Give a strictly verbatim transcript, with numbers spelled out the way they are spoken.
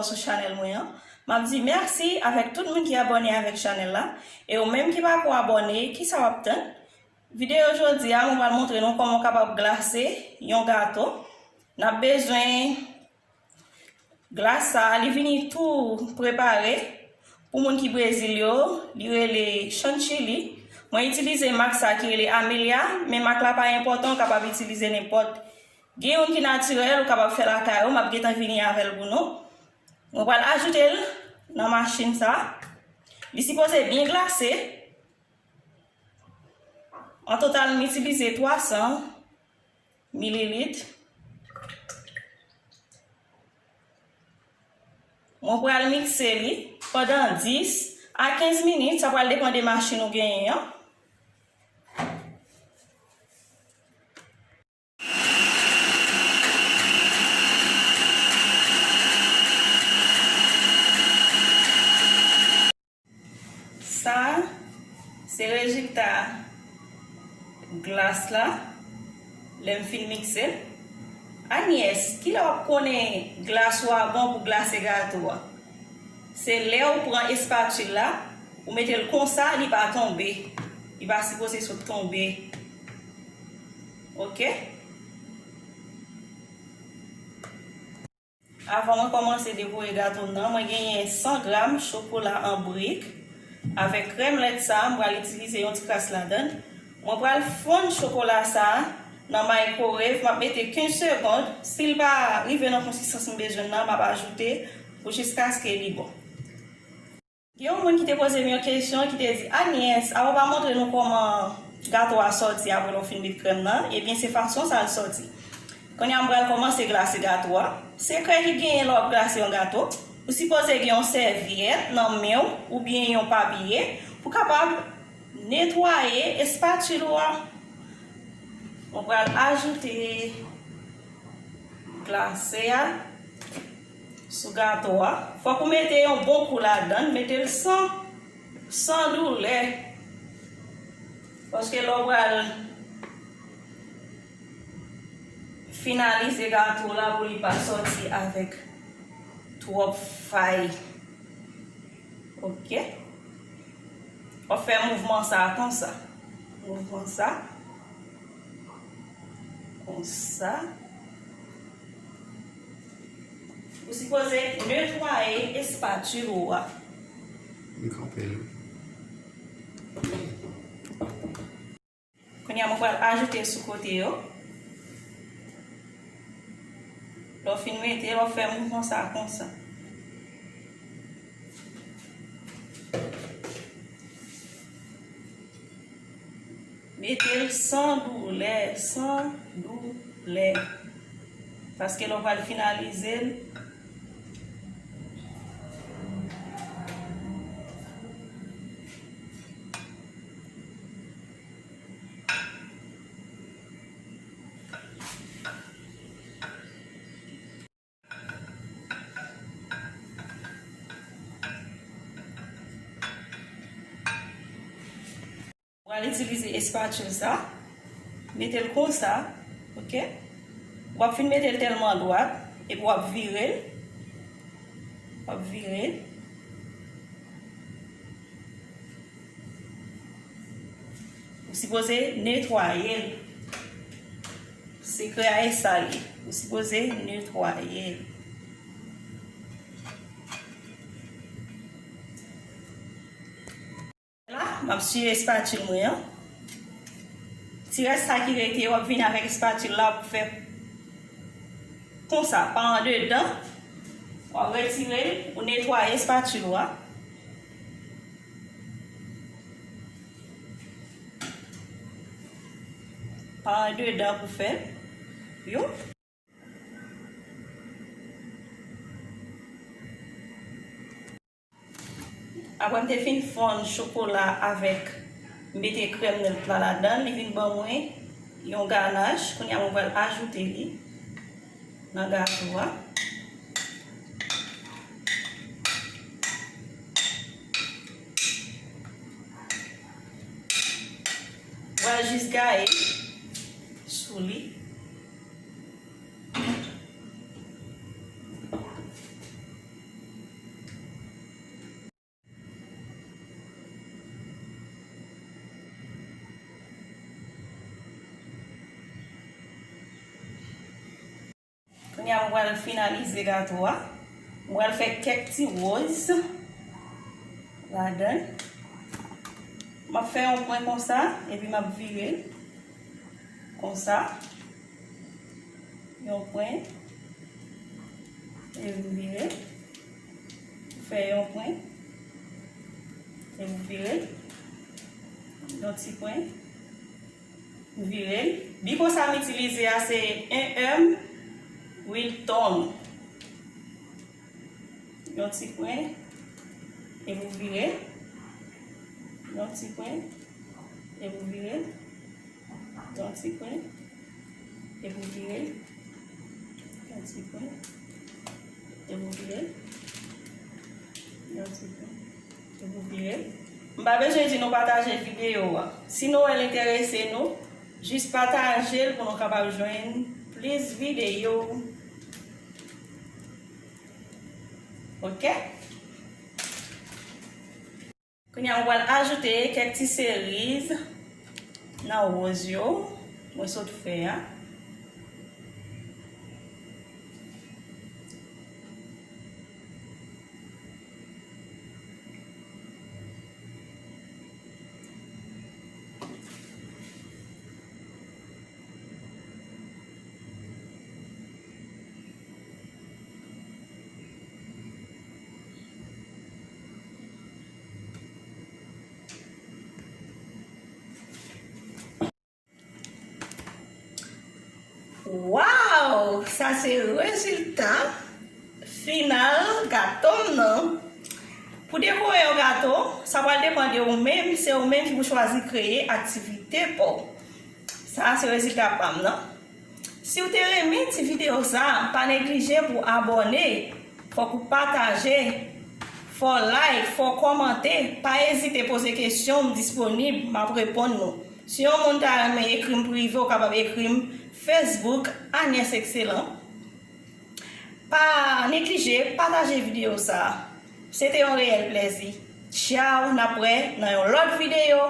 sou chanèl mwen an. M ap di mèsi avèk tout moun ki abòne avèk chanèl la. E ou menm ki pako abòne, kisa w ap tann? Videyo jodi a, mwen pral montre nou kòman w kapab glase yon gato. N ap bezwen glas sa a, li vini tou prepare. Pou moun ki Brezil yo, li rele chantilly. Mwen itilize mak sa ki rele Amelia, men mak la pa enpòtan, ou kapab itilize nenpòt. Gen youn ki natirèl, ou kapab fè lakay ou, m ap gentan vini avè l pou nou. Mwen pral ajoute l nan machin sa. Li sipoze byen glase. An total, m itilize twa san mililit. Mwen pral mikse li pandan dis a kenz minit, sa pral depann de machin ou genyen an. Sa a, se rezilta glas la, lè m fin mikse l. Agnes, kilè w ap konnen glas ou a bon pou glase gato a? Se lè ou pran espatil la, ou mete l konsa, li pa tonbe. Li pa sipoze sot tonbe. Oke? Avan mwen kòmanse dekore gato m nan, mwen genyen san gram chokola an brik. Avèk krèm lèt sa a, m pral itilize yon ti kras ladan l. Mwen pral fonn chokola sa a nan microwave, m ap mete kenz segonn. Si l pa rive nan konsistans m bezwen nan, m ap ajoute pou jiskaske li bon. Gen yon moun ki te poze m yon kesyon ki te di, Agnes, a w pa montre nou kòman gato a sòti apre lè w fin met krèm nan? Ebyen, se fason sa l sòti. Kounye a, m pral kòmanse glase gato a. Sekrè ki genyen lè w ap glase yon gato, ou sipoze gen yon sèvyèt nan men w oubyen yon papye pou kapab netwaye espatil ou a. Mwen pral ajoute glase a sou gato a. Fòk ou mete yon bon kou ladan l, mete l san, san doulè. Paske lè w pral finalize gato w la pou li pa sòti avèk twòp fay. Oke. W ap fè mouvman sa a konsa. Mouvman sa. Konsa. Ou sipoze netwaye espatil ou a. M kanpe l. Kounye a, mwen pral ajoute sou kote yo. Lè w fin mete, w ap fè mouvman sa a konsa. Mete l san doulè, san doulè. Paske lè w pral finalize l, Pral itilize espatil sa, mete l konsa, oke? W ap fin mete l tèlman dwat, epi w ap vire l, w ap vire l. Ou sipoze netwaye l. Sekrè a e sa l ye. Ou sipoze netwaye l. La, m ap siye espatil mwen an. Ti rès sa ki rete, w ap vin avèk espatil la, w ap fè konsa, pa andedan. W ap retire l, ou netwaye espatil ou a. Pa andedan pou fè yo. Apre m te fin fonn chokola avèk, m mete krèm nan pla ladan, li vin ban mwen yon ganaj. Kounye a mwen pral ajoute li nan gato a. Mwen pral jis gaye sou li. Kounye a, mwen pral finalize gato a. Mwen pral fè kèk ti woz ladan l. M ap fè yon pwen konsa, epi m ap vire l konsa. Yon pwen, epi m vire l. Fè yon pwen, epi m vire l. Yon ti pwen. M vire l. Bikon sa m itilize a se en M Wilton. Yon ti pwen, epi w vire l. Yon ti pwen, epi w vire l. Yon ti pwen, epi w vire l. Yon ti pwen, epi w vire l. Yon ti pwen. M pa bezwen di nou pataje videyo a. Si nou wè l enterese nou, jis pataje l pou nou kapab jwenn plis videyo. Oke? Kounye a, mwen pral ajoute kèk ti seriz nan woz yo mwen sot fè a. Waw! Sa se rezilta final gato m nan. Pou dekore yon gato, sa pral depann de ou menm, se ou menm ki pou chwazi kreye aktivite pa w. Sa a se rezilta pa m nan. Si w te renmen ti videyo sa a, pa neglije pou abòne, fòk ou pataje, fè w like, fè w kòmante, pa ezite poze kesyon, m disponib, m ap reponn nou. Si yon moun ta renmen ekri m prive, ou kapab ekri m Facebook, Agnès Excellent. Pa neglije pataje videyo sa a. Se te yon reyèl plèzi. Tchaw, n ap wè nan yon lòt videyo.